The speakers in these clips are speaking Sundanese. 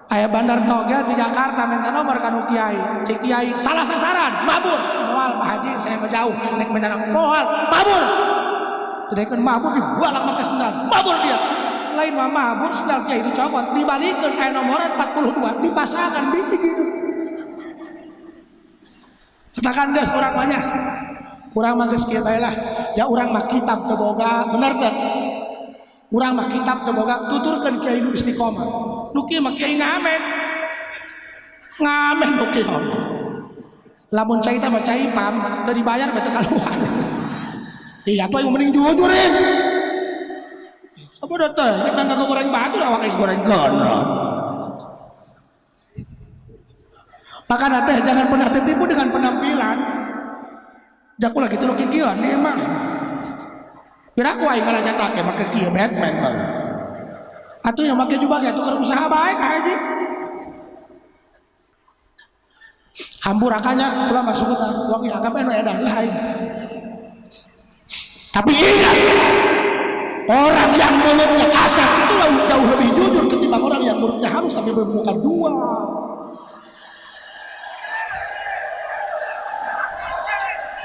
Aya bandar togel di Jakarta minta nomor kanu kiai. Cik kiai salah sasaran, mabur. Moal Pak Haji saya menjauh nek minta nomor. Moal, mabur. Didaekeun mabur dibualak make sendal. Mabur dia. Lain mah mabur sendal kiai dicokot, dibalikeun aya nomoran 42 dipasangan biji. Setakan geus urang mah nya. Urang mah geus kieu bae lah. Ja urang mah kitab teu boga, bener teu? Urang mah kitab teu boga, tuturkeun kiai nu istiqomah. Nu kieu mah kiai ngamen. Ngamen nu kieu. Lamun cai teh mah cai pam, teu dibayar bae teu kaluar. Iya atuh aing mending jujur eh. Sabodo teh, nek nang goreng batu awak aing goreng kono. Maka teh jangan pernah tertipu dengan penampilan. Jaku lagi tulu kikilan nih emang. Kira aku aing malah jatake make kieu Batman mah. Atuh yang make juga ge atuh usaha bae ka haji. Hampurakannya ulah masuk tah, wong ya anggap anu edan lah aing. Tapi ingat, orang yang mulutnya kasar itu jauh lebih jujur ketimbang orang yang mulutnya halus tapi bermuka dua.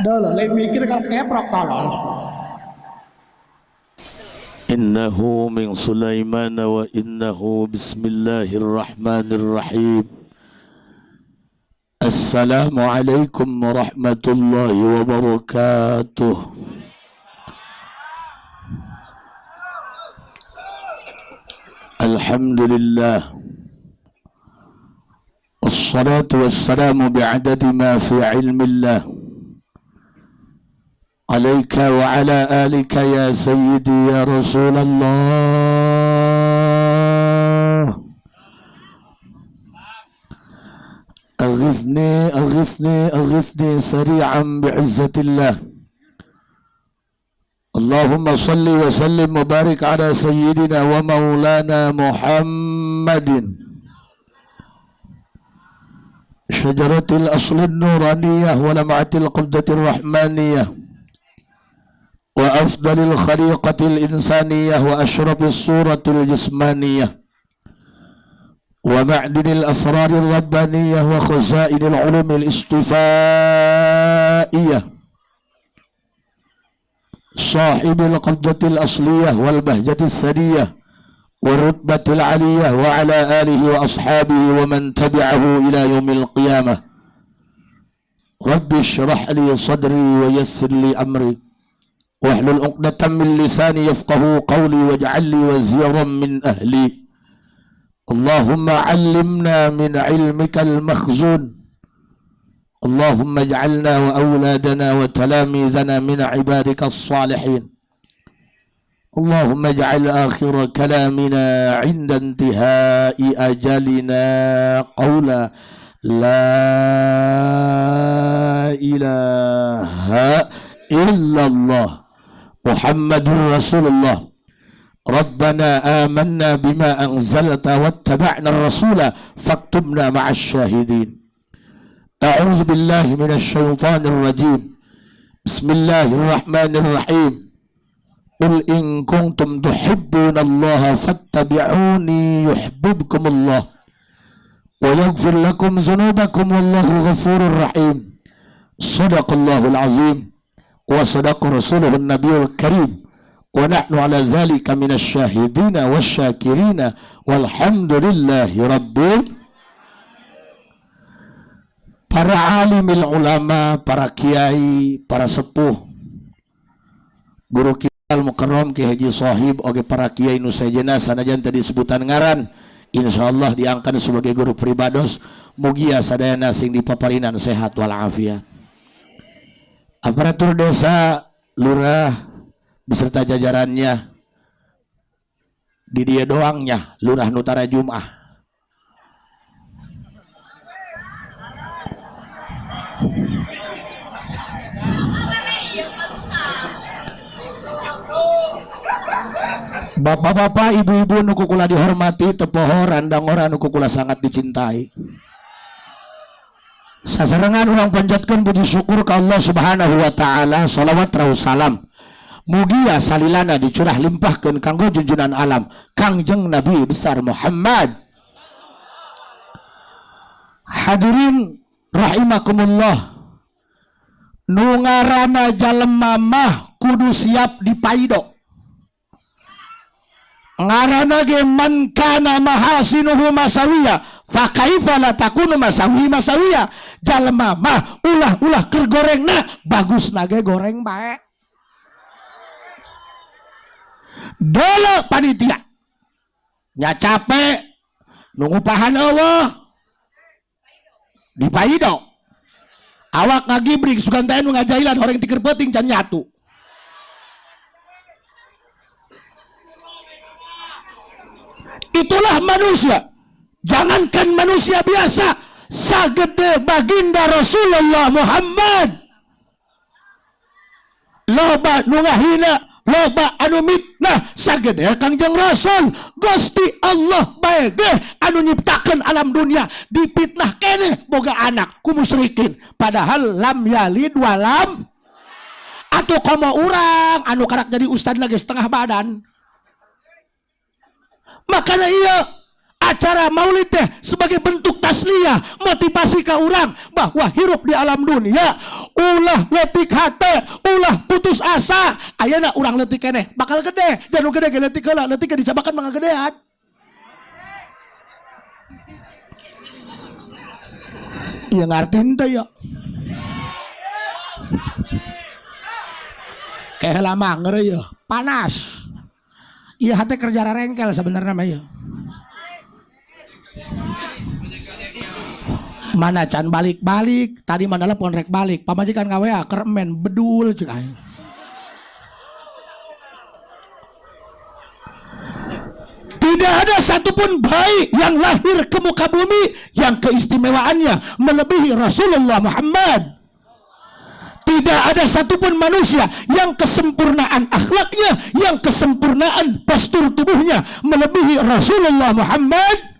Dolo, lain mikir kalau keprok tolol. Innahu min Sulaiman wa innahu bismillahirrahmanirrahim. Assalamualaikum warahmatullahi wabarakatuh. Alhamdulillah. Wassalatu wassalamu bi'adadi ma fi ilmillah. Alaika wa ala alika ya sayyidi ya Rasulullah. Aghithni aghithni aghithni sari'an bi'izzatillah. Allahumma salli wa sallim wa barik ala sayyidina wa maulana Muhammadin syajaratil aslin nuraniyah wa lam'atil qabdatir rahmaniyah wa afdalil khaliqatil insaniyah wa asyrafis suratil jismaniyah wa ma'dinil asraril rabbaniyah wa khazainil ulumil istifaiyah sahibil qabdatil asliyah wal bahjatis sadiyah wa rutbatil aliyah wa ala alihi wa ashabihi wa man tabi'ahu ila yaumil qiyamah. Rabbi shrah li sadri wa yassir li amri wahlul 'uqdatam min lisani yafqahu qawli waj'al li waziran min ahli. Allahumma 'allimna min 'ilmikal makhzun. Allahumma ij'alna wa awladana wa talamidhana min 'ibadika as-salihin. Allahumma ij'al akhira kalamina 'inda intihai ajalina qawla la ilaha illallah Muhammadur Rasulullah. Rabbana amanna bima anzalta wattaba'na ar-rasula faktubna ma'asy syahidin. A'udzu billahi minasy syaithanir rajim. Bismillahirrahmanirrahim. Qul in kuntum tuhibbunallaha fattabi'uni yuhibbukumullah wa yaghfir lakum dzunubakum wallahu ghafurur rahim. Shadaqallahul azim wa sadaqa rasuluhun nabiyul karim wa nahnu ala dzalika minasy syahidina wasyakirina walhamdulillahi rabbil. Para alimil ulama, para kiai, para sepuh, guru kita al-mukarram Ki Haji Sohib, oge para kiai nu sejenna sanajan tadi sebutan ngaran, insyaallah diangkat sebagai guru pribados, mugia sadayana sing dipaparinan sehat walafiat. Aparatur desa, lurah beserta jajarannya, di dia doangnya lurah nutara Jum'ah. Bapak-bapak, ibu-ibu nu kukula dihormati, tepohor randang ora nu kukula sangat dicintai. Sasarengan urang panjatkeun puji syukur ka Allah Subhanahu wa taala, salawat raus salam. Mugia salilana dicurah limpahkeun kanggo junjunan alam Kangjeng Nabi besar Muhammad. Hadirin rahimakumullah, nu ngaranna jalema mah kudu siap dipaido. Ngaranna ge man kana mahasinuhu masawiya fa kaifa la takunu masawi masawiya. Jalema mah ulah-ulah keur gorengna bagusna ge goreng bae. Dolo panitia nya capek nungupahan eueuh dipaido. Awak ngagibrik sugan teh nu ngajailan horeng tikeur peuting can nyatu. Itulah manusia. Jangankan manusia biasa, sagede baginda Rasulullah Muhammad loba nu ngahina, loba anu mitnah, sagede Kangjeng Rasul. Gusti Allah bae ge anu nyiptakeun alam dunia dipitnah keneh boga anak ku musyrikin, padahal lam yalid walam. Atuh komo urang anu karak jadi ustad lagi setengah badan. Makanya iya acara maulid teh sebagai bentuk tasliyah, motivasi ka urang bahwa hirup di alam dunia ulah leutik hate, ulah putus asa. Ayeuna urang leutik keneh bakal gede, janu gede ge leutik heula, leutik ge dicabakan mah ngagedean. Ieu ngarti teh ya. Keheula mah ngeureun yeuh, panas. Ieu hate kerja rarengkel sebenarnya mah ieu. Mana can balik-balik, tadi mana telepon rek balik, pamajikan ka WA keur emen bedul cek aing. Tidak ada satupun bayi yang lahir ke muka bumi yang keistimewaannya melebihi Rasulullah Muhammad. Tidak ada satupun manusia yang kesempurnaan akhlaknya, yang kesempurnaan postur tubuhnya melebihi Rasulullah Muhammad.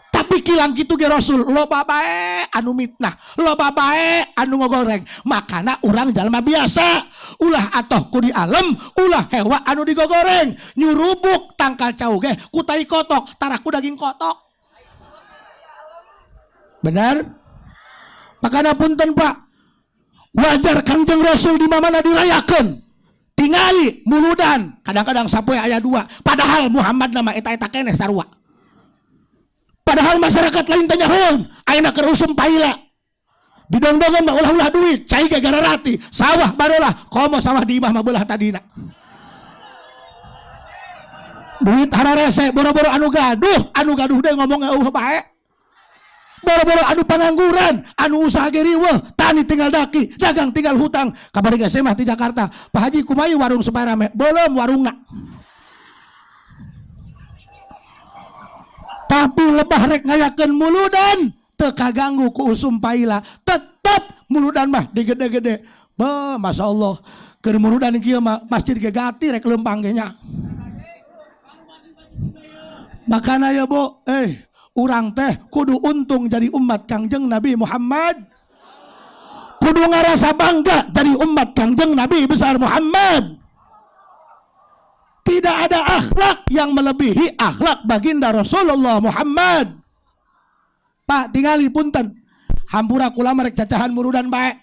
Tapi kilang kitu ge Rasul loba bae anu mitnah, loba bae anu ngogoreng. Makana urang jalma biasa, ulah atoh ku di alem, ulah hewa anu digogoreng, nyurubuk tangkal cau ge ku tai kotok, tarah ku daging kotok. Benar? Makana punten Pak, wajar Kangjeng Rasul di mana dirayakeun. Tingali muludan, kadang-kadang sapoe aya dua, padahal Muhammad nama eta-eta keneh sarua. Padahal masyarakat lain tanya hoeun, ayeuna keur usum paila. Didongdongan mah ulah-ulah duit, cai ge gararati, sawah barolah, komo sawah di imah mah beulah tadina. Duit hararese boro-boro anu gaduh deui ngomong eueuh bae. Boro-boro anu pengangguran, anu usaha ge riweuh, tani tinggal daki, dagang tinggal hutang. Kabari ge mah di Jakarta, Pak Haji kumaha warung supaya rame, belum warungna. Tapi lebah rek ngayakeun muludan teu kaganggu ku usum paila, tetep muludan mah digede-gede. Be, Masya Allah, keur muludan kieu mah masjid ge gati rek leumpang ge nya. Makana ya Bu, urang teh kudu untung jadi umat Kangjeng Nabi Muhammad. Kudu ngarasa bangga jadi umat Kangjeng Nabi besar Muhammad. Tidak ada akhlak yang melebihi akhlak baginda Rasulullah Muhammad. Pak tingali punten, hampura kula merek cacahan murudan bae.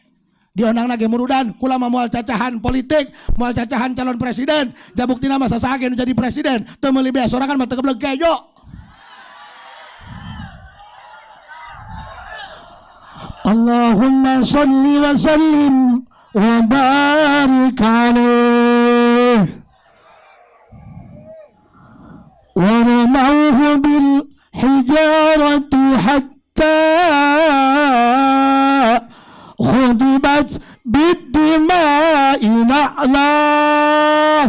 Diondang ge murudan, kula mah moal cacahan politik, moal cacahan calon presiden. Jabuktina mah sasaha ge nu jadi presiden, teu meuli bea sorangan mah teu keblek kejo. Allahumma sholli wa sallim wa barik alaihi. ورموه بالحجارة حتى خضبت بالدماء نعلاه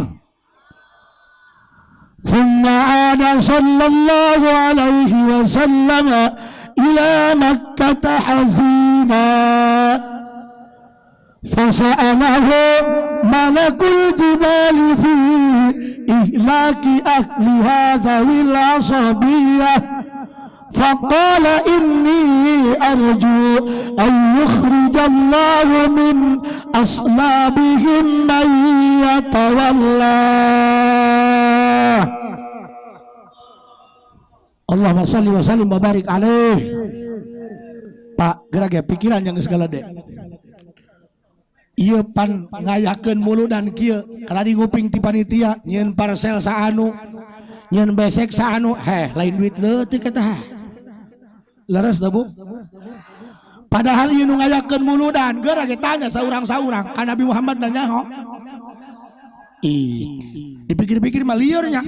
ثم عاد صلى الله عليه وسلم إلى مكة حزينا فسأله ملك الجبال في إهلاك أهلها ذوي العصبية فقال إني أرجو أن يخرج الله من أصلابهم من يتولى. اللهم صل وسلم وبارك عليه. Pak, geura ge pikiran yang geus galede. Ieu pan ngayakeun muludan kieu, kaladi nguping ti panitia nyieun parsel saanu, nyieun besek saanu, heh lain duit leutik eta. Leres teu Bu? Padahal ieu nu ngayakeun muludan, geura ge tanya saurang-saurang ka Nabi Muhammad na nyaho. Ih, dipikir-pikir mah liurnya.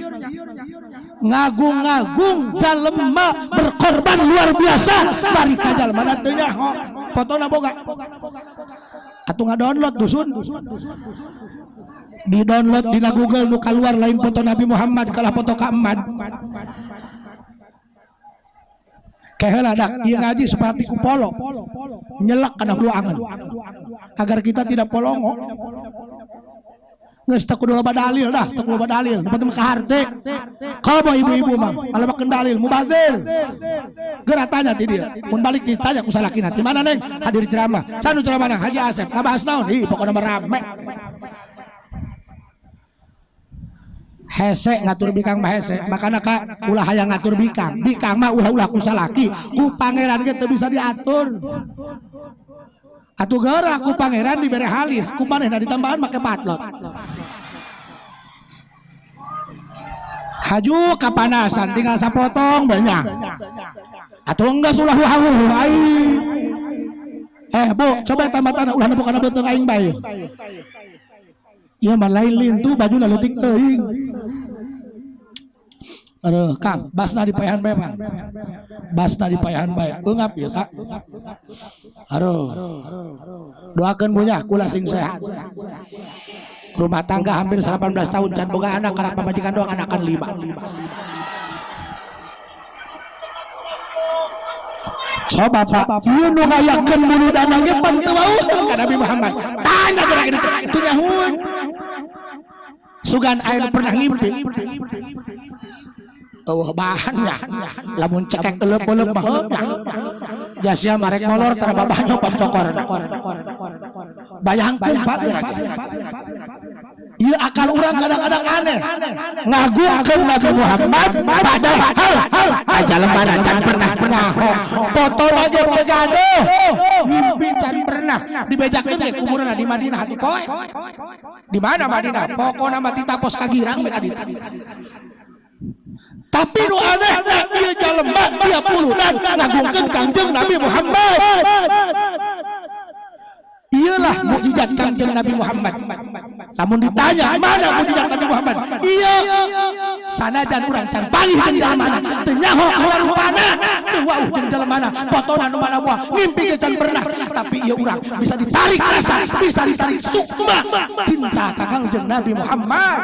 Ngagung-ngagung jalema berkorban luar biasa, bari ka jalma teu nyaho. Fotona boga. Atuh ngadownload dusun. Di download dina Google nu kaluar lain foto Nabi Muhammad kalah foto ka Ahmad. Keheula dak ieu ngaji seperti ku polo. Nyelak kana hulu angen. Agar kita tidak polongo. Geus teu kudu loba dalil dah, teu kudu loba dalil. Nu penting mah kaharte. Komo ibu-ibu mah, malebakeun dalil mubazir. Geura tanya ti dieu. Mun balik ditanya ku salakina, "Ti mana Neng?" Hadir ceramah. Sanu ceramahna Haji Asep. Ngabahas naon? Ih, pokona mah rame. Hese ngatur bikang mah hese. Makana ka ulah hayang ngatur bikang. Bikang mah ulah-ulah ku salaki, ku pangeran ge teu bisa diatur. Atuh geura ku pangeran dibere halis, ku manehna ditambahan make patlot. Haju kapanasan tinggal sapotong banyak. Atuh enggeus ulah wawuh aing. Bu, coba tambah tanah ulah nepo kana beuteung aing bae. Ieu mah lain lintu bajuna leutik teuing. Aduh, Kang, basna dipayahan bae, Bang. Basna dipayahan bae. Eungap ieu, Kak. Aduh. Doakeun bunya kula sing sehat. Rumah tangga hampir 18 tahun can boga anak, karena pamajikan doang anakan 5. Coba Pak, ieu nu ngayakeun muludan ge pan teu wauheun ka Nabi Muhammad. Tanya geura kitu, teu nyahueun. Sugan aya nu pernah ngimpi. Eueuh bahannya, lamun cekek eleup-eleup mah heuh. Jasia marek molor tara babahnya pamcokorna. Bayangkeun Pak geura ge. Ieu akal urang kadang-kadang aneh. Ngagungkeun Nabi Muhammad padahal ajalmana can pernah nyaho. Fotona ge teu gaduh. Ngimpi can pernah dibejakeun ge kuburanna di Madinah atuh poe. Di mana Madinah? Pokona mah ti tapos ka girang we ka ditu. Tapi nu aneh ieu jalema tiap muludan ngagungkeun Kangjeng Nabi Muhammad. Iyalah mukjizat Kangjeng Nabi Muhammad. Lamun ditanya mana mukjizat Nabi Muhammad? Iya, sanajan urang can panggih jeung jalmana, teu nyaho kawarupana, teu wauh jeung jalmana, fotona nu mana buah, ngimpi ge can pernah, tapi ieu urang bisa ditarik rasa, bisa ditarik sukma cinta ka Kangjeng Nabi Muhammad.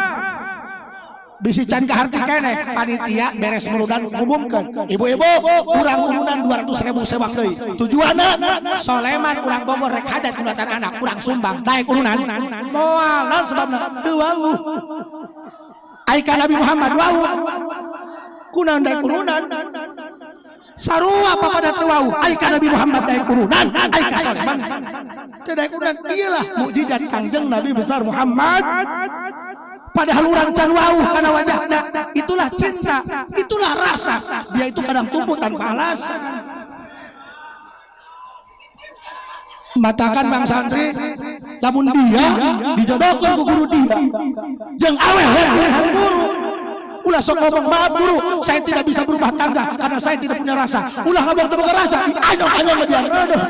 Bisi can kaharti keneh panitia beres muludan ngumumkeun, ibu-ibu urang urunan 200.000 sewak deui. Tujuanna Soleman urang Bogor rek hajat sunatan anak, urang sumbang daek urunan. Moal naon sebabna? Teu wauh. Ai ka Nabi Muhammad wauh. Kunaon daek urunan? Sarua papada teu wauh. Ai ka Nabi Muhammad daek urunan, ai ka Soleman teu daek urunan. Iyalah mukjizat Kangjeng Nabi besar Muhammad. Padahal urang can wauh kana wajahna. Itulah cinta, itulah rasa. Dia itu kadang tumbuh tanpa alasan. Matakan bang santri, lamun dia dijodohkeun ku guru dia, jeung awewe pilihan guru. Ulah sok ngomong maaf guru, saya tidak bisa berumah tangga karena saya tidak punya rasa. Ulah ngomong teu boga rasa, dianyong-anyong dia. Aduh.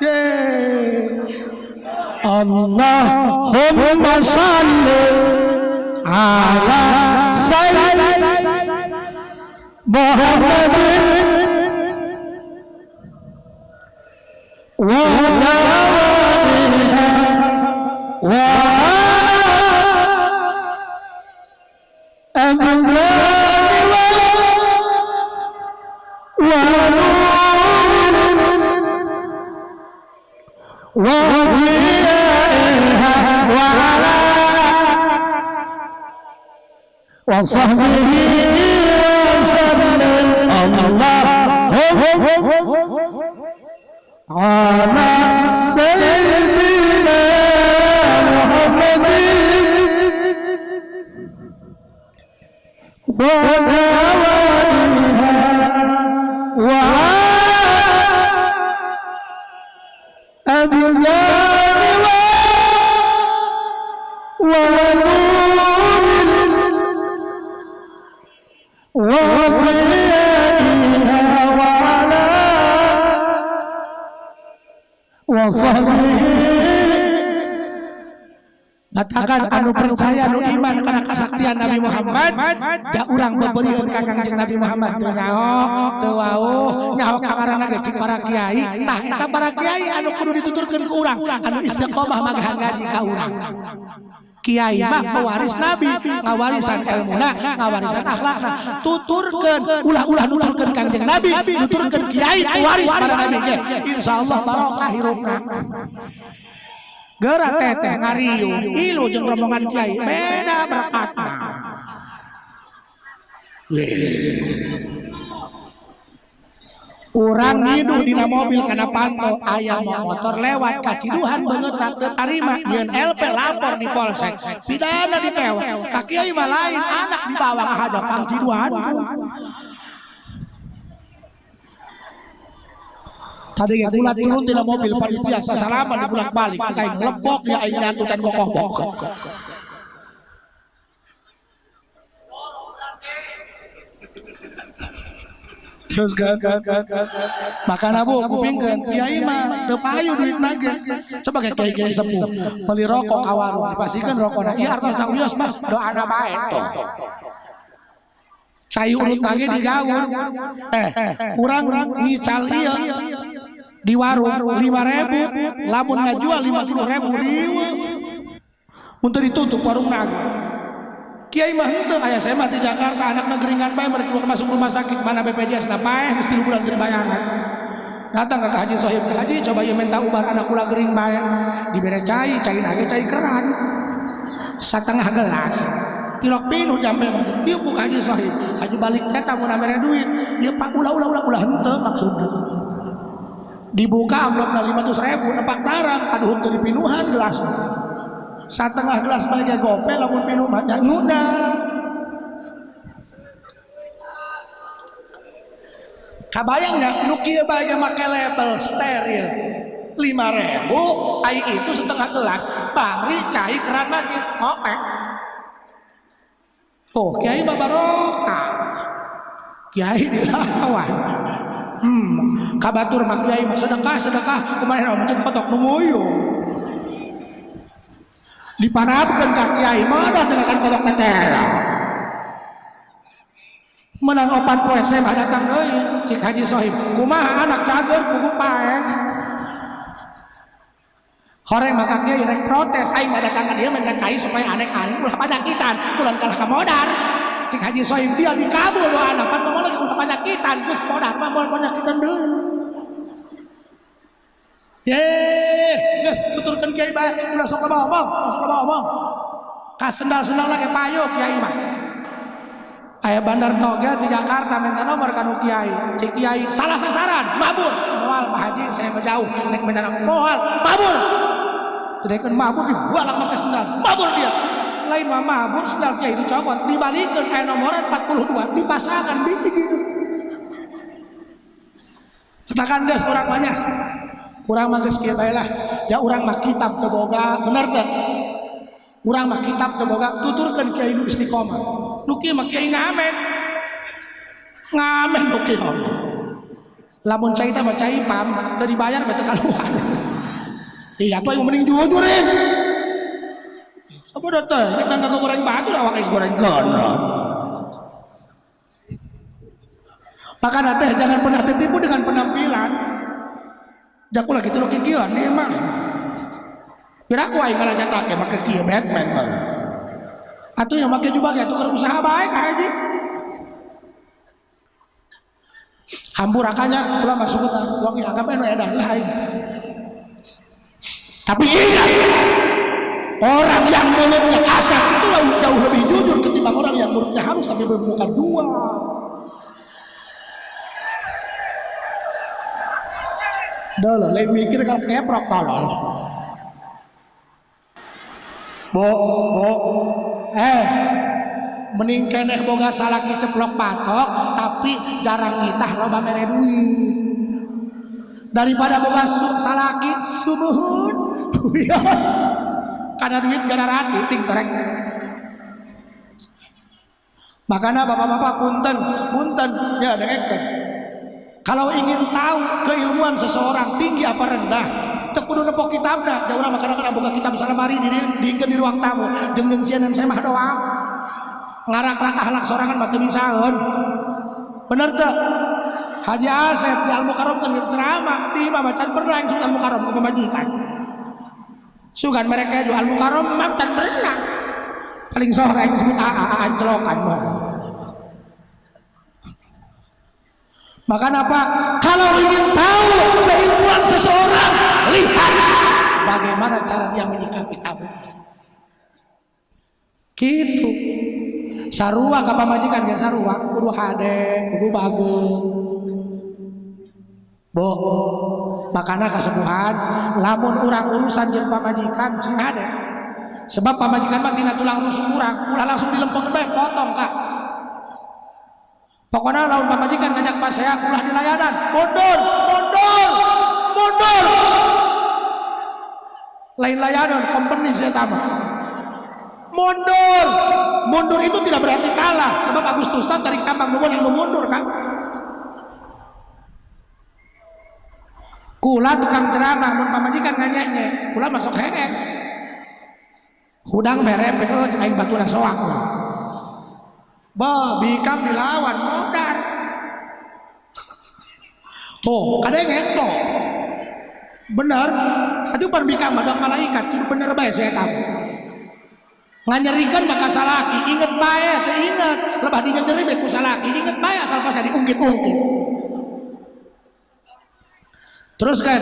Yeay. Allahumma shalli ala sayyidina Muhammadin wa ala alihi wa wa sahbihi wa sallam. Allahumma ala sayyidina Muhammadin wa ala alihi وضيائها وعلى وصحبه. Katakan anu percaya anu iman kana kasaktian Nabi Muhammad, ja urang beberieun ka Kangjeng Nabi Muhammad teu nyaho, teu wauh, nyaho ka ngaranna ge cik para kiai. Tah eta para kiai anu kudu dituturkeun ku urang, anu istiqomah magahan ngaji ka urang. Kiai mah pewaris Nabi, ngawarisan ilmuna, ngawarisan akhlakna. Tuturkeun, ulah-ulah nuturkeun Kangjeng Nabi, nuturkeun kiai pewaris para nabi ge. Insyaallah barokah hirupna. Geura teteh ngariung, ilu jeung rombongan kiai, beda berkatna. Urang ngiduh dina mobil kana panto, aya motor lewat kaciduhan beungeutna teu tarima, yeun LP lapor di polsek, pidana ditewak. Ka kiai mah lain, anak dibawa ngahaja pangciduhan. Tadi yang bulat turun tidak mobil panitia sasalaman dibulak-balik cek aing lebok ya aing nyatu can gokoh-gokoh. Terus kan makana bu kupingkeun kiai mah teu payu duit nage. Coba kayak kiai-kiai sepuh beli rokok ka warung dipasikeun rokona ieu artosna wios mah doana bae tuh. Cai urut nage digaur. Urang ngical ieu di warung 5.000, lamun ngajual 50.000 riweuh. Mun teu ditutup warung nage. Kiai mah henteu aya saya mah di Jakarta anak negeringan bae mereka keluar masuk rumah sakit mana BPJS na paeh geus 3 bulan teu dibayaran. Datang ke Haji Sohib, ke Haji coba ieu minta ubar anak ulah gering bae. Dibere cai, cai nage cai keran. Satengah gelas. Tilok pinuh jambe mah ditiup ku Haji Sohib. Haji balik teh tamu mere duit. Ieu Pak ulah ulah ulah ulah henteu maksudna. Dibuka amplopna 500.000 nepak tarang kaduhun teu dipinuhan gelasna. Satengah gelas bae ge gope lamun minum mah nguna. Kabayang ya nu kieu bae ge make label steril 5.000 ai itu setengah gelas bari cai keran mah ngopek. Oh, kiai mah barokah. Kiai dilawan. Kabatur mah kiai mah sedekah-sedekah kumaha mencet kotok nu nguyuh. Diparabkeun ka kiai modal teu kotok teteh. Menang 4 poe saya mah datang deui cik Haji Sohib. Kumaha anak cager pugu paeh. Horeng maka kiai rek protes aing mah datang ka dieu minta cai supaya anek aing ulah panyakitan, kulan kalah ka modar. Cik Haji Sohib dia dikabul doana pan ngomong lagi ulah panyakitan geus modar mah moal panyakitan deui. Ye, geus tuturkeun kiai bae ulah sok loba omong, sok loba omong. Ka sendal-sendal lagi payu kiai mah. Aya bandar togel di Jakarta minta nomor kanu kiai. Cik kiai salah sasaran, mabur. Moal Pak Haji saya mah jauh nek minta moal, mabur. Didaekeun mabur dibualak make sendal, mabur dia. Lain mah mabur sendal kiai dicokot, dibalikeun aya nomoran 42 dipasangan bigil. Katakan geus urang mah nya. Urang mah geus kieu bae lah. Ja urang mah kitab teu boga, bener teu? Urang mah kitab teu boga, tuturkeun kiai nu istiqomah. Nu kieu mah kiai ngamen. Ngamen nu kieu. Lamun cai teh mah cai pam, teu dibayar bae teu kaluar. Iya tuh aing mending jujur eh. Sabodo teh, nek nang goreng batu awak aing goreng konon. Maka teh jangan pernah tertipu dengan penampilan. Jaku lagi teu kikieuan ieu mah. Piraku aing malah jatake make kieu Batman mah. Atuh yang make juga ge atuh keur usaha bae ka haji. Hampurakannya ulah masuk ka wong ieu anggap anu edan lah aing. Tapi ingat, orang yang mulutnya kasar itu jauh lebih jujur ketimbang orang yang mulutnya halus tapi bermuka dua. Dolo, lain mikir kalau keprok tolol. Bo, bo, mending keneh boga salaki ceplok patok, tapi jarang ngitah loba mere duit. Daripada boga salaki sumuhun, wios, karena duit gara rati ting torek. Makanya bapak-bapak punten, punten ya dengekeun. Kalau ingin tahu keilmuan seseorang tinggi apa rendah, teu kudu nepok kitabna. Jauh urang mah kadang-kadang boga kitab salamari diingkeun di ruang tamu, jeung jeung sieun semah doang. Ngarak-rak akhlak sorangan mah teu bisaeun. Bener teu? Haji Asep di Al Mukarram kan ceramah, di imah can pernah yang sebut Al Mukarram ke pemajikan. Sugan mereka juga Al Mukarram mah can pernah. Paling sore yang disebut AA anclokan mah. Maka apa? Kalau ingin tahu keilmuan seseorang, lihat bagaimana cara dia menyikapi tamunya. Gitu. Sarua ka pamajikan ge sarua, kudu hade, kudu bagus. Bo, makana kasepuhan lamun urang urusan jeung pamajikan sing hade. Sebab pamajikan mah tina tulang rusuk urang, ulah langsung dilempengkeun bae, potong Kak. Pokoknya lamun pamajikan ngajak pasea ulah dilayanan, mundur, mundur, mundur. Lain layanan, company saya tambah. Mundur, mundur itu tidak berarti kalah. Sebab Agustusan tarik tambang nu yang mundur Kak. Kula tukang ceramah mun pamajikan nganyanya, kula masuk hees. Hudang bere heuh cek aing baturna soak. Bah, bikang dilawan modar. Tuh, kadenge tuh. Bener, atuh pan bikang badak malaikat kudu bener bae saya tahu. Nganyerikeun maka salaki, inget bae teu inget, lebah dinyeri bae ku salaki, inget bae asal pas diungkit-ungkit. Terus kan,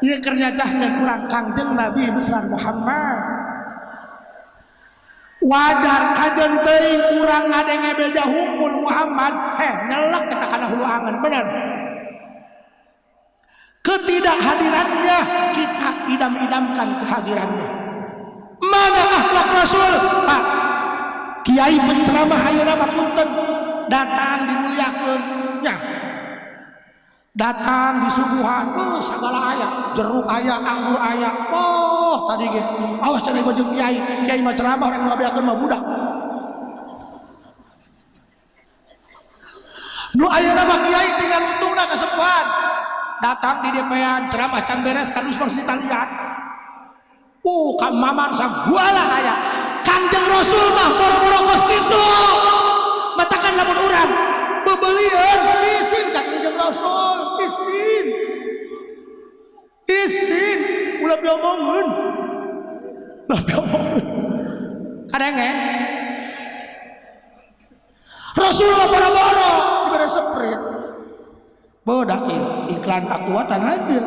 ieu keur nyacahkeun urang Kangjeng Nabi besar Muhammad. Wajar kajen teuing urang ngadenge beja hungkul Muhammad, heh nyelek kita kana hulu angen, bener. Ketidakhadirannya kita idam-idamkan kehadirannya. Mana akhlak Rasul? Pak Kiai penceramah ayeuna mah punten datang dimuliakeun nya. Datang disuguhan, oh segala aya, jeruk aya, anggur aya. Oh, tadi ge awas cenah jeung kiai, kiai mah ceramah orang nu ngabeakeun mah budak. Nu ayeuna mah kiai tinggal untungna kasepuhan. Datang di DP-an ceramah can beres kadus mah ditalian. Kang Maman sagala aya. Kangjeng Rasul mah boro-boro kos kitu. Matakan lamun urang bebelieun isin ka Kangjeng Rasul, isin. Isin ulah diomongkeun. Ulah diomongkeun. Kadenge Rasul mah boro-boro dibere seprit. Bodak ieu iklan akuatan aja.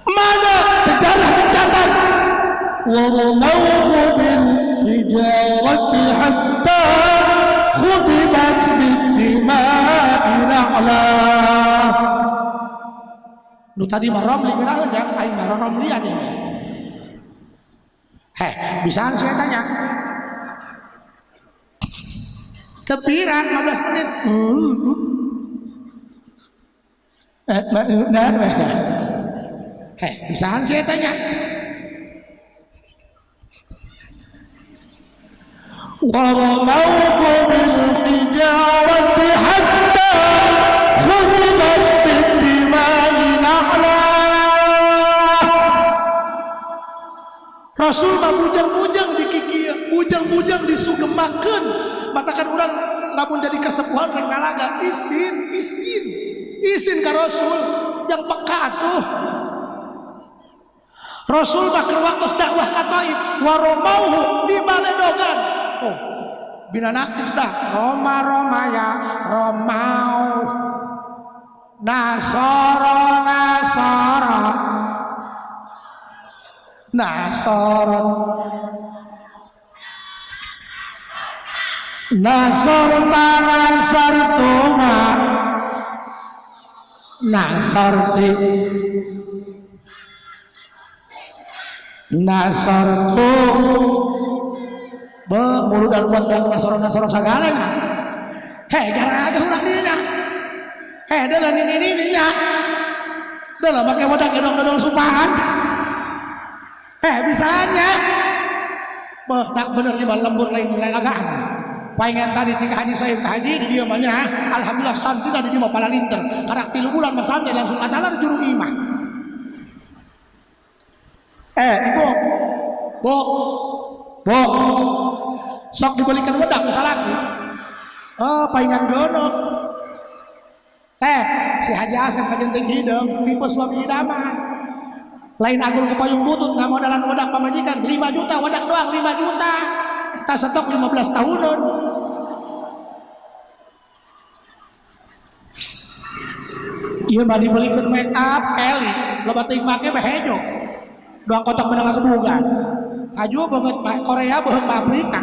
Mana sejarah mencatat waramahu bil hijarati hatta khudimat bid-dima'i na'la. Nu tadi mah romli ngeunaheun ya, aing mah romlian ini. Heh, bisaan saya tanya. Tepira 15 menit. Bisaan saya tanya. Waramauhu bil hijarati hatta khudimat bid-dima'i na'la. Rasul mah bujang-bujang dikikieu, bujang-bujang disugemakeun. Matakan urang lamun jadi kasepuhan rek ngalaga, isin, isin. Isin ka Rasul yang peka atuh. Rasul mah keur waktu dakwah ka Taif, waromauhu di baledogan. Oh, binanaktis dah. Roma Roma ya Romau. Nasoro Nasoro. Nasorot. Nasorta Nasortuma. Nasorti. Nasortu. Be mulut dan buat yang nasoro nasoro sagalanya. Hei gara-gara urang dinya. Hei dalam ini ini nya. Dalam pakai wadah kedong dodol sumpahan. Bisanya. Beuh dak bener ieu mah lembur lain lagaan. Paingan tadi cik haji saya ke haji di dieu mah nya. Alhamdulillah santri di dieu mah palalinter. Karak 3 bulan mah santri langsung atalar juru imah. Ibu. Bu. Bu. Sok dibelikan wedak ku salaki. Oh, paingan gonok. Teh, si Haji Asep kajenting hideung, tipe suami idaman. Lain agul ke payung butut ngamodalan wedak pamajikan 5 juta wedak doang 5 juta. Eta stok 15 tahunan. Ieu mah dibelikeun make up Kelly, loba teuing make mah hejo. Doang kotok menang kebugan. Haju banget Korea beuheung Afrika.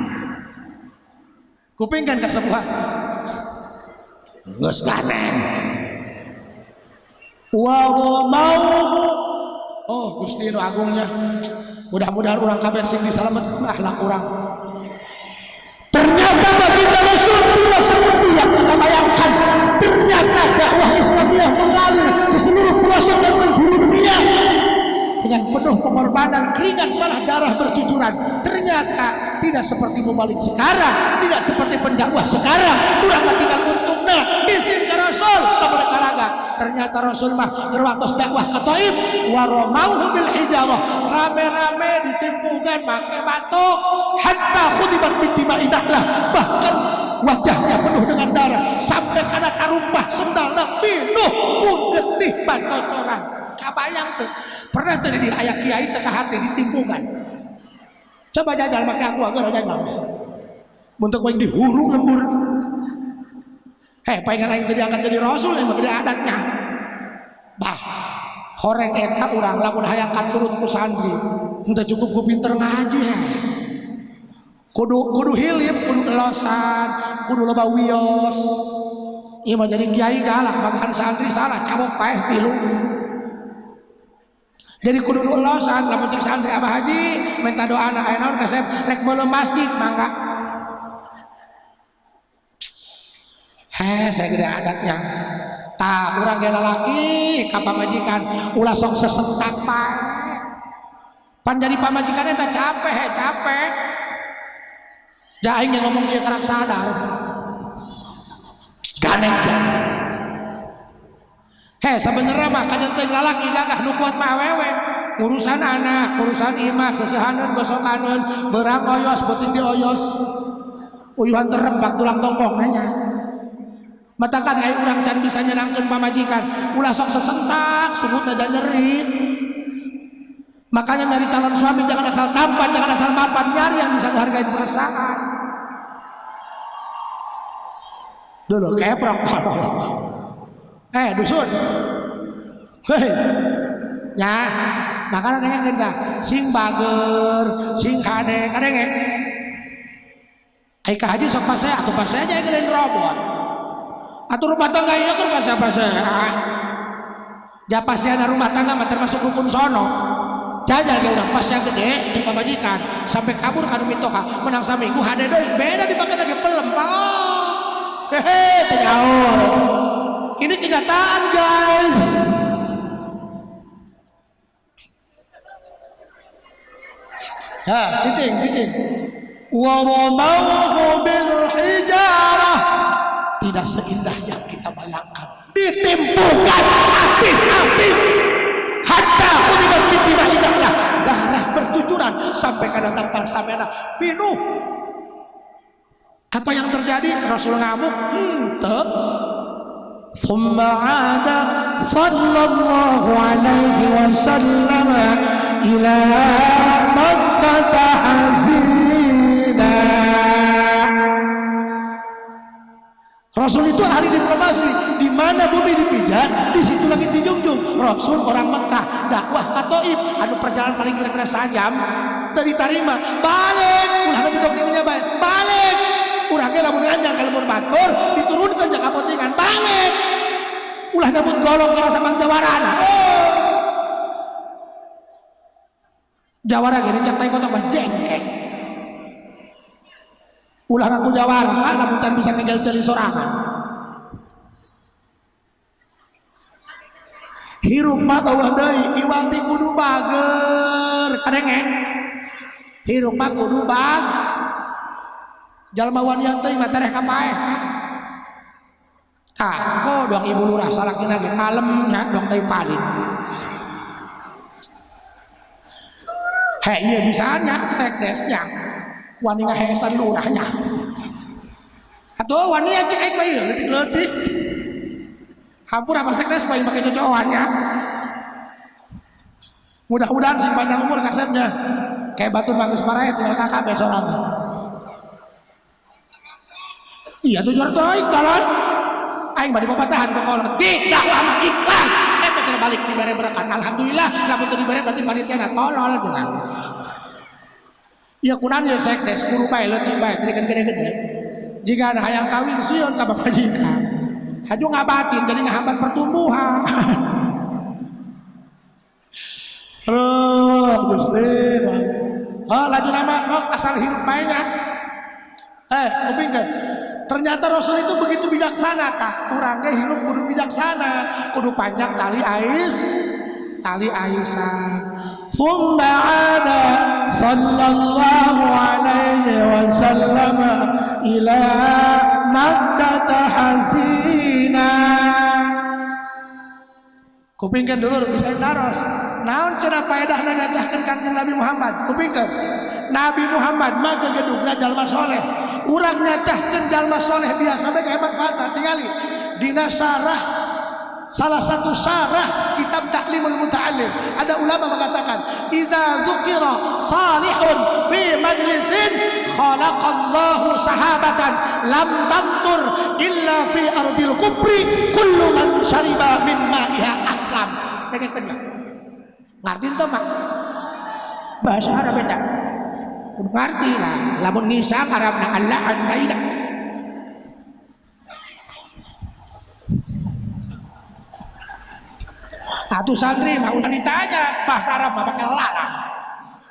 Kupingkan kasepuhan. Geus ganeng. Wa mauhu. Oh Gusti nu agungnya. Mudah-mudahan urang kabeh sing disalametkeun akhlak urang. Ternyata baginda Rasul tidak seperti yang kita bayangkan. Ternyata dakwah Islamiyah mengalir ke seluruh pelosok dan penjuru dunia dengan penuh pengorbanan, keringat malah darah bercucuran. Ternyata tidak seperti mubalik sekarang, tidak seperti pendakwah sekarang. Urang mah tinggal untungna izin ke Rasul mereka raga. Ternyata Rasul mah keur waktos dakwah ka Taif waromauhu bil hijarah, rame-rame ditimpukan make batu hatta khudibat bidima'in lah, bahkan wajahnya penuh dengan darah sampai kana tarumpah sendalna pinuh ku getih batocoran. Kabayang tuh pernah tadi di ayah kiai teka hati ditimpukan. Coba jajal make aku agar jajal bentuk yang dihurung lembur. Hei palingan aing tadi angkat jadi rasul yang gede adatnya. Bah horeng eta urang lamun hayang katurut ku santri henteu cukup ku pinter ngaji heh. Kudu hilip, kudu elosan, kudu loba wios. Ieu mah jadi kiai galak bagahan santri salah cabok paeh tilu. Jadi kudu nu elosan lamun cek santri Abah Haji minta doana aya naon kasep rek beuleum masjid mangga. Heh saya gede adatnya. Tah urang ge lalaki ka pamajikan ulah sok sesentak pae. Pan jadi pamajikan eta capek he capek. Da aing yang ngomong kieu karak sadar. Ganeng ja. Heh sebenarnya mah kajenting lalaki gagah nu kuat mah awewe. Urusan anak, urusan imah, sesehaneun, gosokaneun, berang oyos, beuting dioyos. Uyuhan terembak tulang tongkong nanya. Matakan ai urang can bisa nyenangkeun pamajikan, ulah sok sesentak, sungutna dan nyeri. Makanya nyari calon suami jangan asal tampan, jangan asal mapan, nyari yang bisa menghargai perasaan. Dulu keprok tolol. Dusun. Hei. Ya, makanya dengekeun tah, sing bager, sing hade, kadenge. Ai ka haji sok pasea atuh pasea aja geuleuh robot. Atuh rumah tangga ieu keur pasea-pasea. Ja paseana rumah tangga mah termasuk rukun sono. Jajal ge urang pasea gede jeung pamajikan sampai kabur ka nu mitoha, menang saminggu hade deui, beda dipake lagi pelem. Oh. Hehe, teu nyaho. Ini kenyataan guys. Ha, cicing, cicing. Wa ramauhu bil hijarah. Tidak seindah yang kita bayangkan. Ditimpukan habis-habis. Hatta khudibat bidima'idahlah. Darah bercucuran sampai kada tampal samena pinuh. Apa yang terjadi? Rasul ngamuk. Henteu. Thumma 'ada sallallahu alaihi wasallam ila Makkah hazina. Rasul itu ahli diplomasi. Di mana bumi dipijak, di situ langit dijunjung. Rasul orang Mekah, dakwah ka Taif, anu perjalanan paling kira-kira sajam, teu ditarima, balik, ulah ngedok dirinya bae, balik. Urang ge lamun nganjang ka lembur batur, diturunkeun ka kapotingan, balik. Ulah nyebut golong kana sapang jawarana. Oh. Jawara ge cek tai kotok mah jengkek. Ulah ngaku jawara, lamun can bisa ngegel ceuli sorangan. Hirup mah eueuh deui, iwati kudu bager. Kadenge. Hirup mah kudu bang. Jalma wanian teuing mah tereh ka paeh. Tah, oh doang ibu lurah salakina ge kalem nya dong teuing palin. Hei ieu bisanya sekdesnya. Wani ngaheesan lurahnya. Atuh wani cek aing mah ieu leutik-leutik. Hampura apa sekdes bae make cocokan nya. Mudah-mudahan sing panjang umur kasepnya. Kayak batur bagus parae tinggal kakak sorangan. Iya tujuan teuing tolol. Aing bade papatahan ku kolot. Cik dakwah mah ikhlas. Eta cenah balik dibere berkat. Alhamdulillah lamun teu dibere berarti panitiana tolol cenah. Ieu kunaon ieu sekdes guru bae leutik bae teu gede-gede. Jika ada hayang kawin sieun ka pamajikan. Haju ngabatin jadi ngahambat pertumbuhan. Aduh, Gusti. Oh, laju nama no, asal hirup bae nya. Kupingkeun. Ternyata Rasul itu begitu bijaksana tah. Urang ge hirup kudu bijaksana, kudu panjang tali ais, tali aisan. Tsumma ada sallallahu alaihi wasallam ila Makkah hazina. Kupingkeun dulur bisa naros. Naon cenah paedahna nyacahkeun Kangjeng Nabi Muhammad? Kupingkeun. Nabi Muhammad mah gegedugna jalma soleh. Urang nyacahkeun jalma soleh biasa bae kayak manfaatna. Tingali dina syarah salah satu syarah kitab Ta'limul Muta'allim ada ulama mengatakan idza dzukira salihun fi majlisin khalaqallahu sahabatan lam tamtur illa fi ardil kubri kullu man syariba min ma'iha aslam. Dengekeun ya. Ngarti teu Mak? Bahasa Arab eta. Kudu ngarti lah. Lamun ngisang Arabna Allah antaida. Atuh santri mah ulah ditanya bahasa Arab mah pake lalang.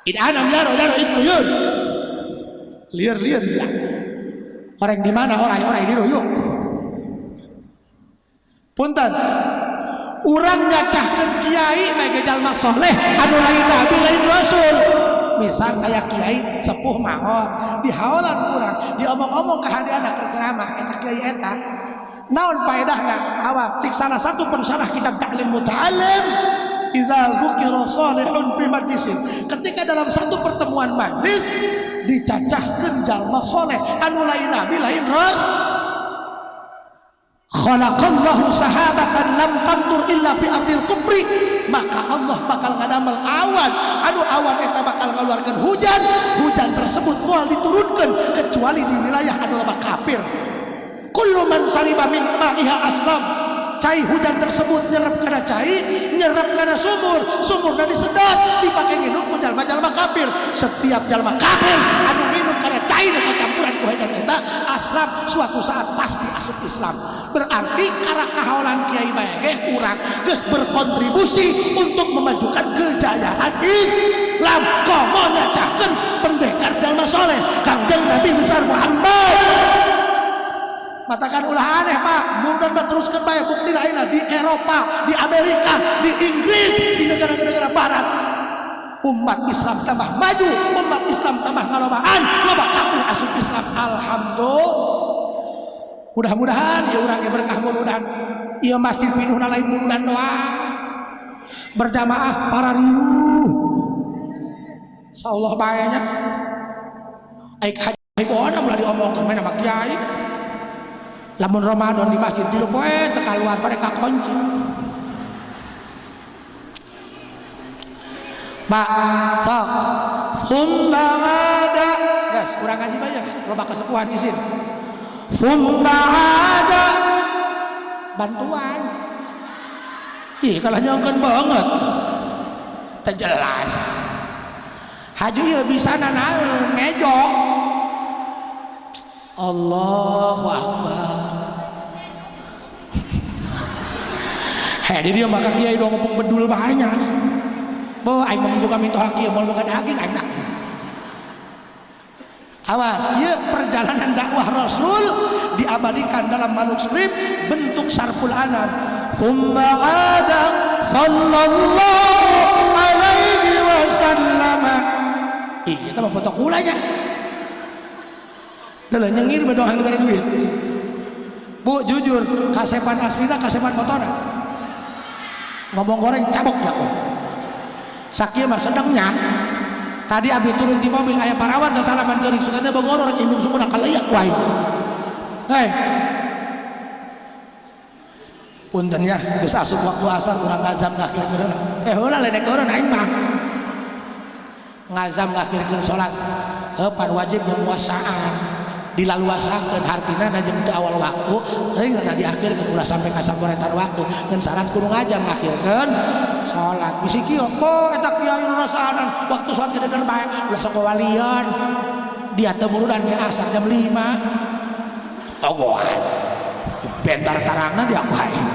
Id anam yaro yaro id kuyun. Liar-liar ya. Orang di mana orang-orang diruyuk. Punten. Urang nyacahkeun kiai mah ge jalma soleh anu lain nabi lain rasul. Misal kayak kiai sepuh maot, dihaolan urang, diomong-omong ka hadiana keur ceramah eta kiai eta. Naon paedahna? Awas cik salah satu pensyarah kitab Ta'lim Muta'allim idza dzukira salihun fi majlisin. Ketika dalam satu pertemuan majlis dicacahkeun jalma soleh anu lain nabi lain ras, khalaqallahu sahabatan lam tamtur illa fi ardil kubri, maka Allah bakal ngadamel awan anu awan eta bakal ngaluarkeun hujan, hujan tersebut moal diturunkeun kecuali di wilayah anu loba kafir. Kullu man syariba min ma'iha aslam. Cai hujan tersebut nyerap kana cai, nyerap kana sumur, sumurna disedot, dipake nginum ku jalma-jalma kafir. Setiap jalma kafir anu nginum kana cai nu kacampuran ku hujan eta aslam, suatu saat pasti asup Islam. Berarti karak kahaolan kiai bae ge urang geus berkontribusi untuk memajukan kejayaan Islam. Komo nyacahkeun pendekar jalma soleh Kangjeng Nabi besar Muhammad. Matakan ulah aneh Pak, murudan mah teruskeun bae bukti lainna di Eropa, di Amerika, di Inggris, di negara-negara barat. Umat Islam tambah maju, umat Islam tambah ngalobaan, loba kafir asup Islam. Alhamdulillah. Mudah-mudahan ya urang ge berkah muludan. Ieu masjid pinuhna lain muludan doang. Berjamaah para riuh. Insyaallah bae nya. Aik haji bona ulah diomongkeun mah sama kiai. Lamun Ramadan di masjid 3 poe teu kaluar rek kakunci. Pak, sok. Summa ada. Guys, kurang ngaji bae ya, loba kesepuhan izin. Summa ada bantuan. Ih, kalah nyongkeun banget. Teu jelas. Haji ieu bisa nanaon ngejo. Allahu Akbar. Hei, di dia maka kiai dong ngomong bedul banyak. Bo, aing mau buka minto haki, mau buka daging aing nak. Awas, ieu perjalanan dakwah Rasul diabadikan dalam manuskrip bentuk Sarful Anam. Tsumma ada sallallahu alaihi wasallam. Ih, eta mah foto kula nya. Teu nyengir bedohan dibere duit. Bu, jujur, kasepan aslina kasepan fotona. Ngomong goreng cabok ya, Bu. Sakieu mah sedengnya. Tadi abi turun di mobil aya parawan sasalaman ceurik sugana bogor orang indung sukuna kaleyak wae. Hei. Punten ya, geus asup waktu asar urang ngazam ngakhirkeun heula. Heula ledek eureun aing mah. Ngazam ngakhirkeun salat. Heuh pan wajib nyemuasaan. Dilaluasakeun hartina na jeung teu awal waktu, teuing rada diakhirkeun ulah sampai ka samporetan waktu. Ngan syarat kudu ngajam ngakhirkeun salat. Bisi kieu, po eta kiai nu rasaanan waktu salat geus bae, ulah sok walian. Dia teu murudan ge asar jam 5. Ogohan. Bentar tarangna dia ku aing.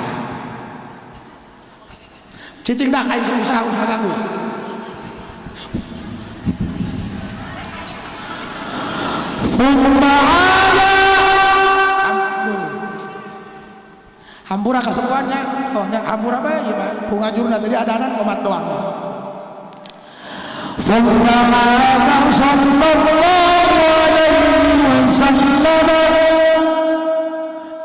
Cicing dah aing keur usaha usaha ganggu. Summa ala hampura kasepuannya, oh nya hampura bae ieu mah pungajurna tadi adanan komat doang. Summa ala sallallahu alaihi wasallam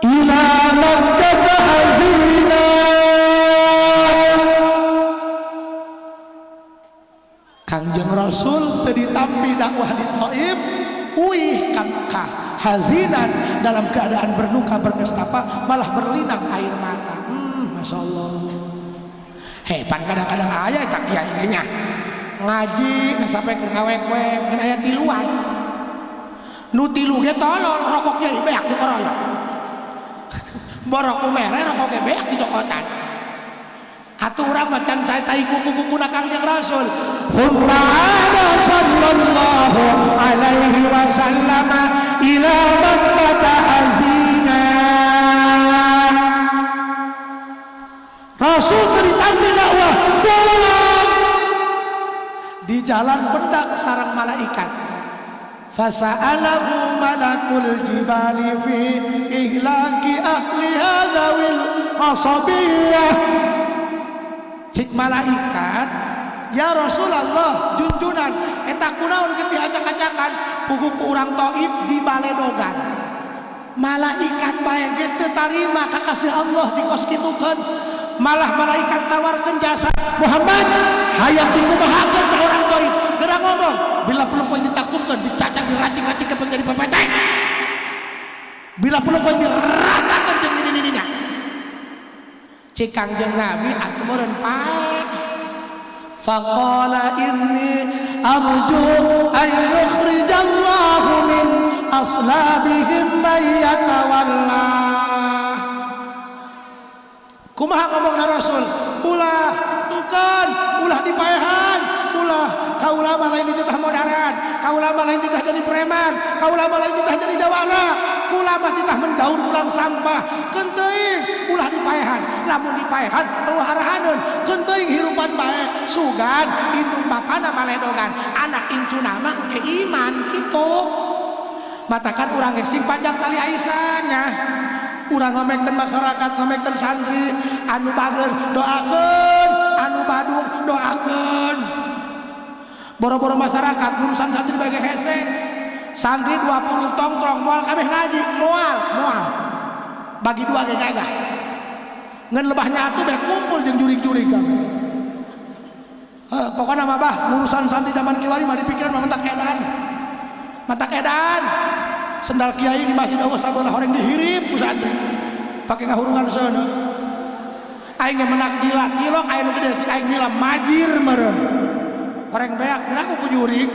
ila Makkah hazina. Kangjeng Rasul teu ditampi dakwah di Thaif, uih ka Mekah hazinan dalam keadaan berduka bernestapa malah berlinang air mata. Masya Allah. Hei, pan kadang-kadang aya eta kiai nya ngaji sampai keur ngawek-wek ngan aya tiluan. Nu tilu ge tolol rokok kiai beak dikoroyok. Borok ku mere rokok ge beak dicokotan. Atuh urang mah can cai tai kuku-kukuna Kangjeng Rasul. Summa ala sallallahu alaihi wasallam ila Makkah hazina. Rasul teu ditampi dakwah pulang di jalan pendak sarang malaikat. Fasa'alahu malakul jibali fi ihlaki ahli hadzawil asabiyah. Cik malaikat, ya Rasulullah junjunan eta kunaon getih acak-acakan puguh ku urang Thaif di baledogan. Malaikat bae ge teu tarima ka kasih Allah dikos kitukeun. Malah malaikat tawarkeun jasa Muhammad hayang dikumahakeun ka urang Thaif. Geura ngomong bila perlu poe ditakumkeun dicacak diracik-racik ke jadi pepetek. Bila perlu poe diratakeun jeung nini-ninina. Cik Kangjeng Nabi atuh meureun pae. Faqala inni arju an yukhrijallahu min aslabihim man yatawalla. Kumaha ngomongna Rasul? Ulah engkeun, ulah dipaehan, ulah kaula mah lain dititah modaran, kaula mah lain dititah jadi preman, kaula mah lain dititah jadi jawara, kula mah titah mendaur ulang sampah. Keun teuing ulah dipaehan, lamun dipaehan eueuh arahaneun. Keun teuing hirupan bae, sugan indung bapana baledogan, anak incuna mah engke iman kitu. Matakan urang ge sing panjang tali aisannya. Urang ngomekeun masyarakat, ngomekeun santri, anu bager doakeun, anu badung doakeun. Boro-boro masyarakat urusan santri bae hese. Santri 20 tongtrong moal kabeh ngaji, moal, moal. Bagi dua ge kagak. Ngan lebah nyatu beh kumpul jeung jurig-jurig kabeh. Pokona mah bah urusan santri zaman kiwari mah dipikiran mah mentak edan. Matak edan. Sendal kiai di masjid Allah sabelah horeng dihirip ku santri. Pake ngahurungan seuneu. Aing ge menak gila tilok aing nu gede cik aing mila majir meureun. Horeng beak geura ku jurig.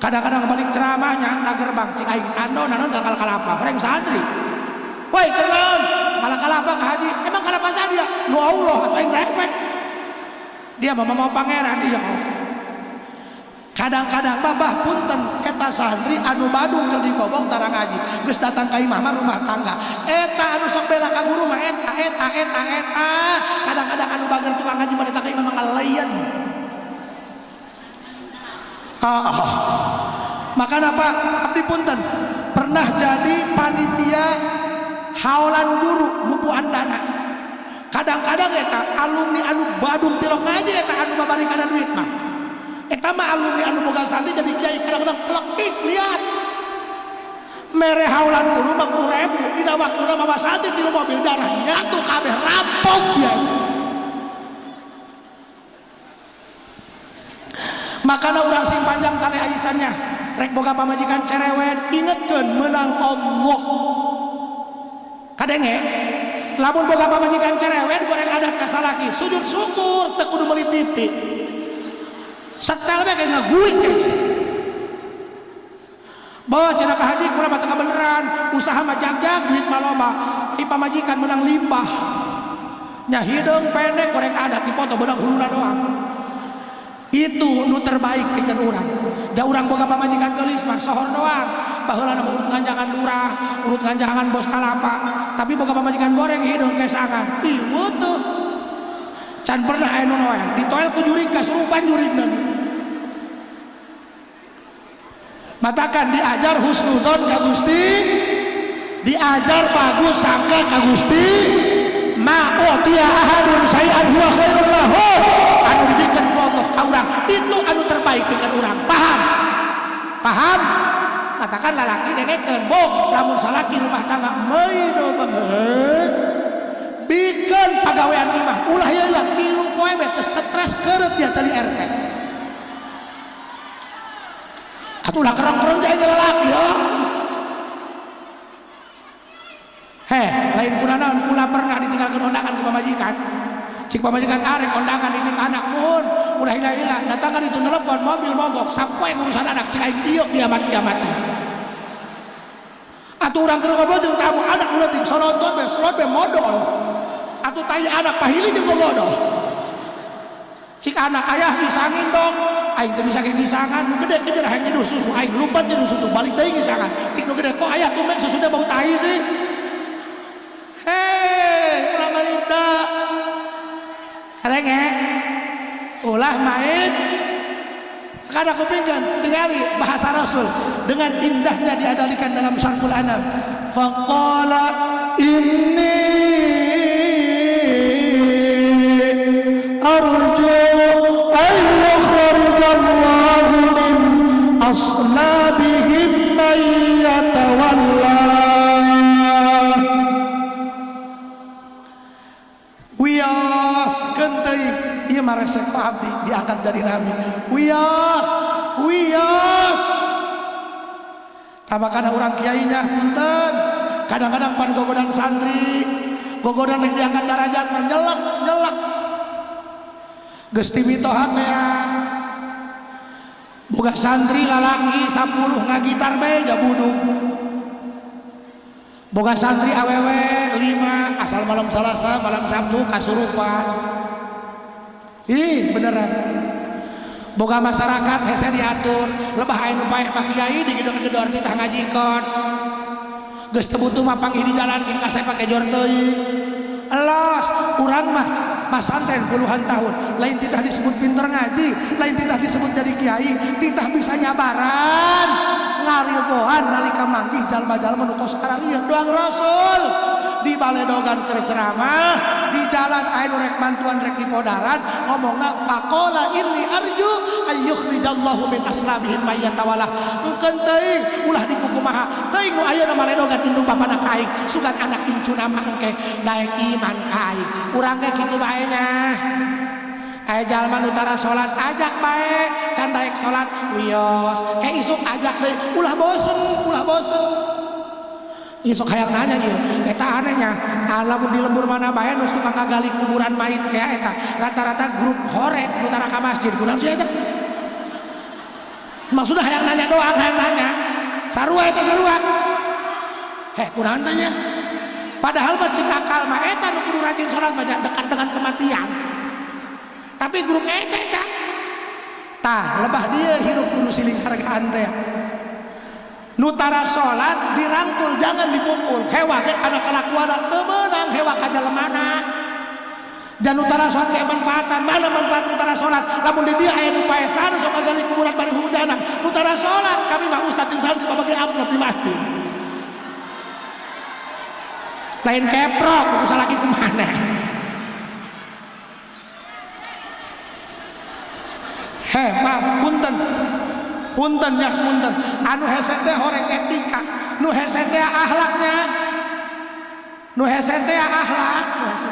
Kadang-kadang balik ceramahnya na gerbang cik aing tando naon tangkal kalapa horeng santri. Woi keur naon? Ngala kalapa ka haji. Emang kalapa sadia? Nu Allah atuh aing rek. Dia mah mau pangeran dia. Kadang-kadang babah punten eta santri anu badung keur digobong tara ngaji geus datang ka imah mah rumah tangga eta anu sok bela ka guru mah eta eta eta eta kadang-kadang anu bager tukang ngaji bade ka imah mah ngalayan. Makana Pak abdi punten pernah jadi panitia haolan guru mupuan dana. Kadang-kadang eta alumni anu badung tilok ngaji eta anu babari kana duit mah. Eta mah alumni anu boga santri jadi kiai kadang-kadang telekik lihat. Mere haulan guru 50.000 dina waktuna mawa santri 3 mobil jarah nyatu kabeh rampok dia. Makana urang sing panjang tali aisannya rek boga pamajikan cerewet ingetkeun menang Allah. Kadenge lamun boga pamajikan cerewet goreng adat ka salaki sujud syukur teu kudu meuli TV. Setel bae kayak ngaguik kayak. Bawa cenah ka haji kula mah teu kabeneran, usaha mah jagjag duit mah loba. Ai pamajikan menang limbah. Nya hideung pendek goreng adat dipoto beunang huluna doang. Itu nu terbaik pikeun urang. Da urang boga pamajikan geulis mah sohor doang. Baheula mah urut nganjangan lurah, urut nganjangan bos kalapa. Tapi boga pamajikan goreng hideung kesangan. Ih teu. Can pernah aya nu noel, ditoel ku jurig kasurupan jurigna. Matakan diajar husnudzon ka Gusti, diajar bagus sangka ka Gusti, ma utiya ahadun syai'an huwa khairul lahu. Anu dibikeun ku Allah ka urang, itu anu terbaik pikeun urang. Paham? Paham? Matakan lalaki dengekeun, bok lamun salaki rumah tangga meuy baheut. Bikeun pagawean imah, ulah ieu lah 3 poe we teu stres keureut dia tadi RT. Atuh lah kerong-kerong jadi lelaki ya. Heh, lain kunanaon kula pernah ditinggalkeun undangan ku pamajikan. Cik pamajikan arek undangan nitip anak muhun, ulah hilah-hilah datangan itu telepon mobil mogok sapoe ngurusan anak cik aing dieu kiamat-kiamat. Atuh urang keur ngobrol jeung tamu anak leutik solonton we slot we modol. Atuh tai anak pahili jeung modol. Cik anak ayah isangin dong. Aing teu bisa gisangan, nu gede kejer hayang nyeduh susu, aing lumpat nyeduh susu, balik deui gisangan. Cik nu gede kok ayah tumben susunya bau tai sih. Hei, ulah main teu. Renge. Ulah main. Sekarang aku pingkan tingali bahasa Rasul dengan indahnya diadalikan dalam Syarhul Anam. Faqala inni arju an yukhrijallahu min aslabihim man yatawalla. Wios kenteuing ieu mah resep abdi diangkat dari Nabi. Wios, wios. Tabakana urang kiainya punten. Kadang-kadang pan gogodan santri, gogodan rek diangkat darajat mah nyelek, nyelek. Geus ti mitoha teh boga santri lalaki 10 ngagitar bae jabudug. Boga santri awewe 5 asal malam Salasa, malam Sabtu kasurupan. Ih, beneran. Boga masyarakat hese diatur, lebah aya nu paeh mah kiai digedor-gedor titah ngajikon. Geus teu butuh mah panggih di jalan ge kasep pake jor teuing. Elos, urang mah masantren puluhan tahun, lain titah disebut pinter ngaji, lain titah disebut jadi kiai, titah bisa nyabaran, ngariboan nalika manggih jalma-jalma nu kos kararieu doang Rasul. Di baledogan keur ceramah, di jalan aya nu rek mantuan rek dipodaran, ngomongna faqala inni arju ayyukhrijallahu min aslabihim may yatawalla. Engkeun teuing ulah dikukumaha, teuing nu ayeuna maledogan indung bapana ka aing, sugan anak incuna mah engke daek iman ka aing. Urang ge kitu bae nya. Aya jalma nu tara salat ajak bae, can daek salat wios, ke isuk ajak deui, ulah bosen, ulah bosen. Isuk hayang nanya ieu, eta anehnya, lamun di lembur mana bae nu suka ngagali kuburan mayit ya eta, rata-rata grup hore nu tara ka masjid, kunaon sih eta? Maksudna hayang nanya doang, hayang nanya. Sarua eta sarua. Heh, kunaon tanya? Padahal mah cik akal mah eta nu kudu rajin salat mah dekat dengan kematian. Tapi grup eta eta. Tah, lebah dia hirup kudu siling hargaan teh. Nutara salat dirangkul jangan dipukul. Hewa ge kana kalakuan teu meunang hewa ka jalemana. Dan nutara salat ge manfaatan, mana manfaat nutara salat? Lamun di dieu aya nu paesan sok ngagali kuburan bari hujanan. Nutara salat kami mah ustad jeung santri babagi amplop di masjid. Lain keprok ku salaki kumana. Heh, mah Punten ya, punten. Anu hese teh horeng etika, nu hese teh akhlaknya, nu hese teh akhlak, nu hese.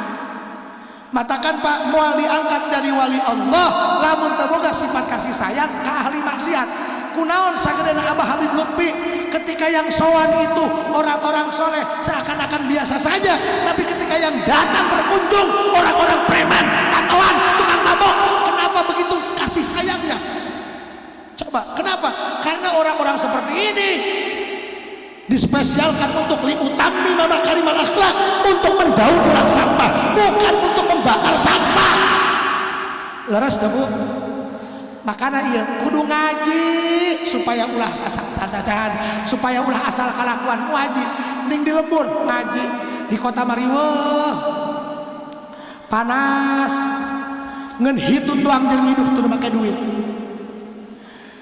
Matakan Pak moal diangkat jadi wali Allah lamun teu boga sifat kasih sayang ka ahli maksiat. Kunaon sagedena Abah Habib Lutfi ketika yang sowan itu orang-orang soleh seakan-akan biasa saja, tapi ketika yang datang berkunjung orang-orang preman, tatoan, tukang mabok, kenapa begitu kasih sayangnya? Coba, kenapa? Karena orang-orang seperti ini dispesialkan untuk liutammima makarimal akhlak, untuk mendaur ulang sampah, bukan untuk membakar sampah. Leres dah Bu? Makanya iya kudu ngaji supaya ulah asal cacacan, supaya ulah asal kalakuan. Ngaji ning di lembur, ngaji di kota mariweuh panas, ngan hitut doang jeung ngiduh tuh make duit.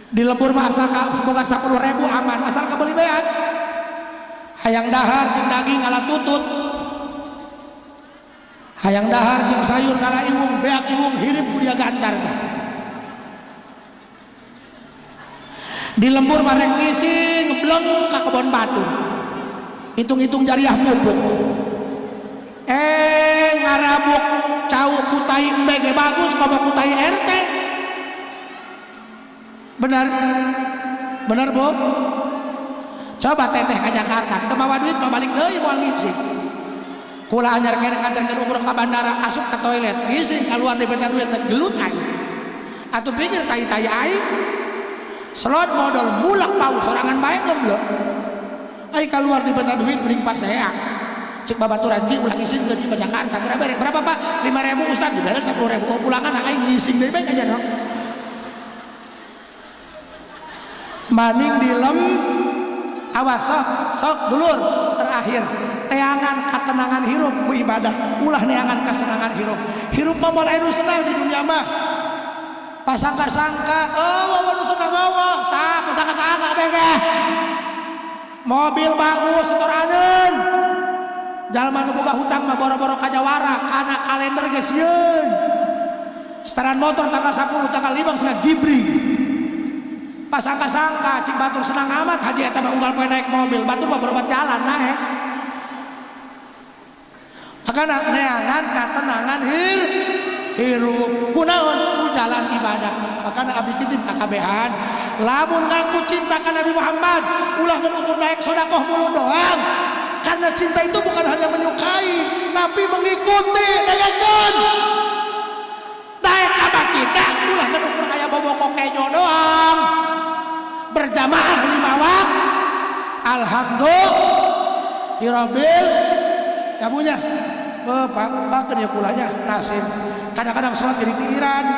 Di lembur mah asal semoga 10.000 aman, asal kebeli beas. Hayang dahar jeung daging ngala tutut, hayang dahar jeung sayur ngala iwung, beak iwung hirip ku dia gantar tah. Di lembur mah rek ngisi ngebleng ka kebon batur, hitung-hitung jariah pupuk, ngarabuk cau kutai embe ge bagus komo kutai RT. Benar benar Bu? Coba teteh ke Jakarta kemawa duit mah balik deui moal ngisi. Kula anyar keneh nganterkeun umroh ka bandara, asup ka toilet ngising kaluar dibeta duit gelut aing. Atuh pikir tai-tai aing. Slot modal mulak pau sorangan bae goblok. Ai kaluar dibeta duit mending pasea. Cek babaturan ji ulah ngising ke Jakarta geura bere. Berapa Pak? 5.000 Ustaz, dibere 10.000. Oh pulangan aing ngising deui bae ka jero. Maning dilem awas sok sok dulur terakhir teangan katenangan hirup ku ibadah, ulah neangan kasenangan hirup. Hirup mah moal anu senang di dunia mah. Pasangka-sangka oh nu senang eueuh, sa pasangka-sangka bege. Mobil bagus setoraneun. Jalma nu boga hutang mah boro-boro ka jawara, kana kalender ge sieun. Setoran motor tanggal 10, tanggal 5 geus gibri. Pasangka-sangka cik batur senang amat haji eta mah unggal poe naik mobil, batur mah berobat jalan naik. Makana neangan katenangan hirup kunaon ku jalan ibadah. Makana abdi kitip kakabehan lamun ngaku cinta ka Nabi Muhammad ulah ngan ukur naik sedekah mulu doang. Karena cinta itu bukan hanya menyukai tapi mengikuti. Dengarkeun daek ka masjid ulah ngan ukur aya boboko kejo doang. Berjamaah 5 waktu alhamdulillah ya punya bapak bahkan ya kulanya nasib kadang-kadang sholat jadi tiiran.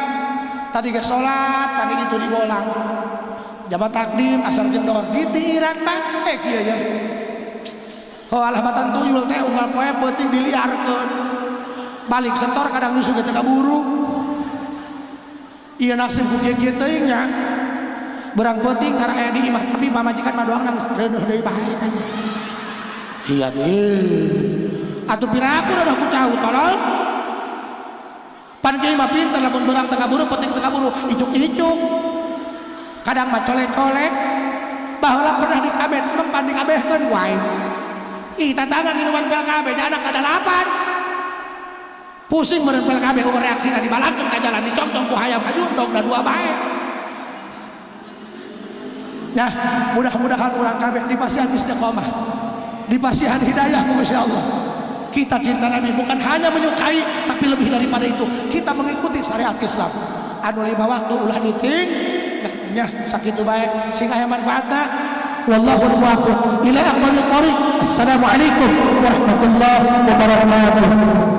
Tadi ke sholat tadi itu dibolang jabat takdim asar jendor ditiiran baik iya ya. Oh alah batan tuyul teh unggal poe peuting diliarkeun balik setor kadang nusu ge teh kaburu. Iya nasib ku kieu-kieu teuing nya berang peuting tara aya di imah tapi pamajikan mah doang geus reuneuh deui bae tanya. Iya atuh piraku udah ku cau tolol. Pan kieu mah pinter lamun berang teu kaburu peuting teu kaburu icuk-icuk. Kadang mah cole-cole. Baheula pernah di KB temen pan dikabehkeun wae. Ih tatangga nginuman PLKB anak ada 8. Pusing meureun PLKB ukur reaksina dibalangkeun ka jalan dicongcong ku hayam hajundog da dua bae. Nah, mudah-mudahan urang kabeh dipasihan istiqomah, dipasihan hidayah ku Gusti Allah. Kita cinta Nabi bukan hanya menyukai tapi lebih daripada itu kita mengikuti syariat Islam. Anu 5 waktu ulah diting nya sakitu bae sing aya manfaatna. Wallahul muwaffiq ila aqwamit thoriq. Assalamualaikum warahmatullahi wabarakatuh.